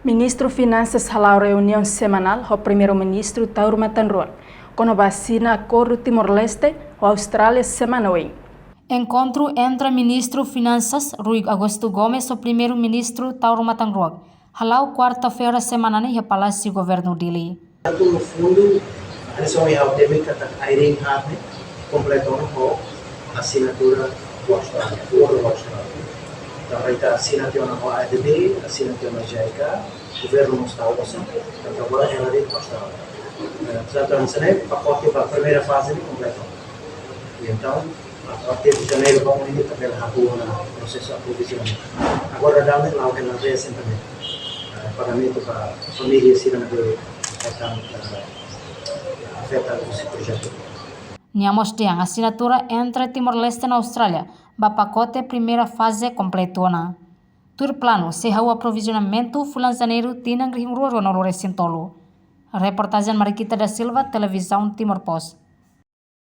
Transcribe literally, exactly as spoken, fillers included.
Ministru Finansas hala'o reuniaun semanál ho Primeiru-Ministru Taur Matan Ruak kona-ba asina akordu Timor-Leste ho Austrália semana oin. Enkontru entre Ministru Finansas Rui Agosto Gomes ho Primeiru-Ministru Taur Matan Ruak hala'o kuarta-feira semana ne'e iha Palásiu Governu Dili. Portantu, no fundu, atensaun iha o temi katak ai-riin haat ne'e kompleta ona ho asinatura ho Austrália, akordu ho Austrália. Entaun, ita asina tiha ona ho A D B, asina tiha ona JICA, governu mós tau osan, entaun agora hela de'it ho Austrália. Eh, portantu, hanesan ne'e, pakote ba primeira faze ne'e kompleta ona. I entaun, a partir de janeiru ba oin ita bele hahú ona prosesu aprovizionamentu. Agora daudaun ne'e la'o hela reasentementu, eh, pagamentu ba família sira ne'ebé afeta, eh, afeta husi projetu. Nia mós dehan asinatura entre Timor-Leste no Austrália ba pakote primeira faze kompletu ona. Tuir planu sei hahú aprovizionamentu fulan Janeiru tinan rihun rua rua-nulu resin tolu. Reportajen Mariquita da Silva, Televizaun Timor Post.